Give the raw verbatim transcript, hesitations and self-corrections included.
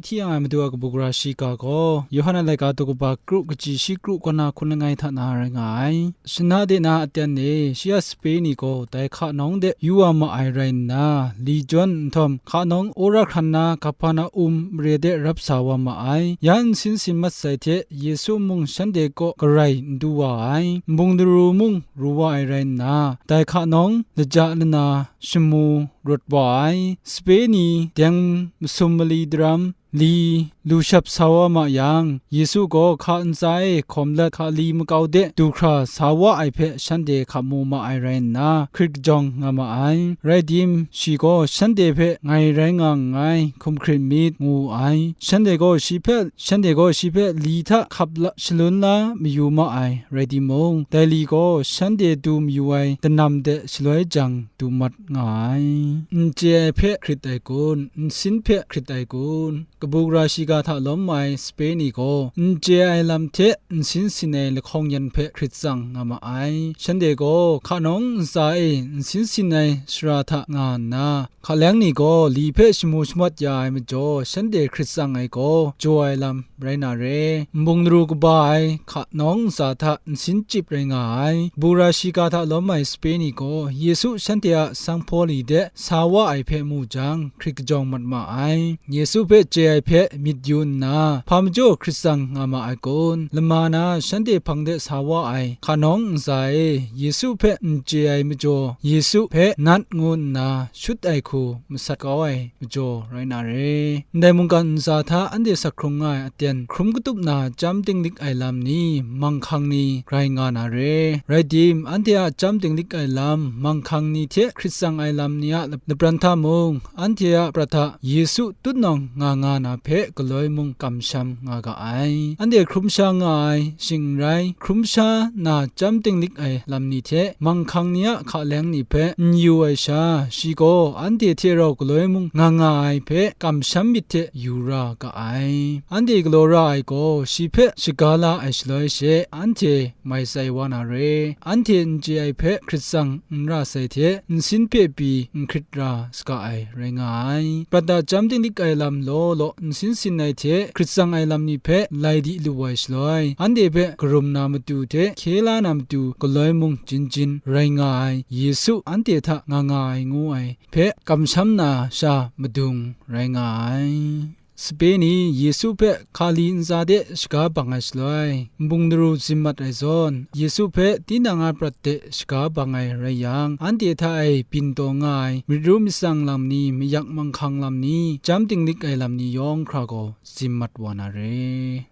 hti yang ai Madu a kabu gara shiga gaw, Yawhan a laika daw kaba kru kaji shi kru kaw na hkun langai hta na rai nga ai. Shana de na aten e, shi a sape ni gaw dai hka nawng de yu wa ma ai rai nna, li jawn nhtawm, hka nawng wora hkran na Kaperna-um mare de rap sa wa ma ai. Ya nsin sin mat sai hte, Yesu mung shanhte kaw garai n du wa ai. Nbung daru mung ru wa ai rai nna, dai hka nawng laja lana shamu rawt wa ai. Sape ni deng masum mali daram li lu shap sa wa ma yang, Yesu gaw hka ntsa e hkawm lat hka li makau de du hkra sa wa ai hpe shanhte hkap mu ma ai rai nna, hkrit kajawng nga ma ai. Rai tim, shi gaw shanhte hpe ngai rai nga nngai, hkum hkrit myit, ngu wu ai. Shanhte gaw shi hpe, shanhte gaw shi hpe li hta hkap la, shalun la mayu ma ai, rai timung, dai li gaw shanhte du mayu ai danam de shaloi jang du mat nga ai. N chye ai hpe hkrit ai kun? Nsin hpe hkrit ai kun? Kabu gara shiga hta lawm ai sape ni gaw, n chye ai lam hte nsin sin ai lahkawng yan hpe hkrit tsang nga ma ai. Shanhte gaw hka nawng ntsa e nsin sin ai sara hta nga nna, hkaleng ni gaw li hpe shamu shamat ya ai majaw, shanhte hkrit tsang ai gaw jaw ai lam rai na re. Nbung daru kaba ai hka nawng ntsa hta nsin chyip rai nga ai. Kabu gara shiga hta lawm ai sape ni gaw, Yesu shanhte a sanghpaw li de sa wa ai hpe mu jang, hkrit kajawng mat ma ai. Yesu hpe chye ai hpe myit yu nna, hpa majaw hkrit tsang nga ma ai kun? Lama na shanhte hpang de sa wa ai hka nawng ntsa e, Yesu hpe n chye ai majaw, Yesu hpe nat ngu nna shut ai hku masat kau ai majaw rai na re. Ndai mungkan ntsa hta anhte sak hkrung nga ai aten, hkrum katup na chyam tinglik ai lam ni, manghkang ni rai nga na re. Rai tim, anhte a chyam tinglik ai lam, manghkang ni hte hkrit tsang ai lam ni a lap-, lapran hta mung, anhte a prat hta Yesu tutnawng nga nga na hpe galoi mung kamsham nga ga ai. Anhte hkrum sha nga ai, shing n rai, hkrum sha na chyam tinglik ai lam ni hte manghkang ni a hkaleng ni hpe n yu ai sha, shi gaw anhte hte rau galoi mung nga nga ai hpe kamsham myit hte yu ra ga ai. Anhte galaw ra ai gaw, shi hpe shaga la ai shaloi she, anhte mai tsai wa na re. Anhte n chye ai hpe hkrit tsang n ra sai hte, nsin hpe pyi n hkrit ra saga ai rai nga ai. Prat a chyam tinglik ai lam law law nsin sin ai hte hkrit tsang ai lam ni hpe lai di lu ai shaloi, anhte hpe karum na matu hte hkye la na matu galoi mung jin jin rai nga ai Yesu anhte hta nga nga ai ngu ai hpe kamsham na sha madung rai nga ai. Sape ni Yesu hpe hkali ntsa de shaga bang ai shaloi, nbung daru zim mat ai zawn, Yesu hpe tinang a prat de shaga bang ai rai yang, anhte hta e byin taw nga ai myit ru myit tsang lam ni, mayak manghkang lam ni, chyam tinglik ai lam ni yawng hkra gaw zim mat wa na re.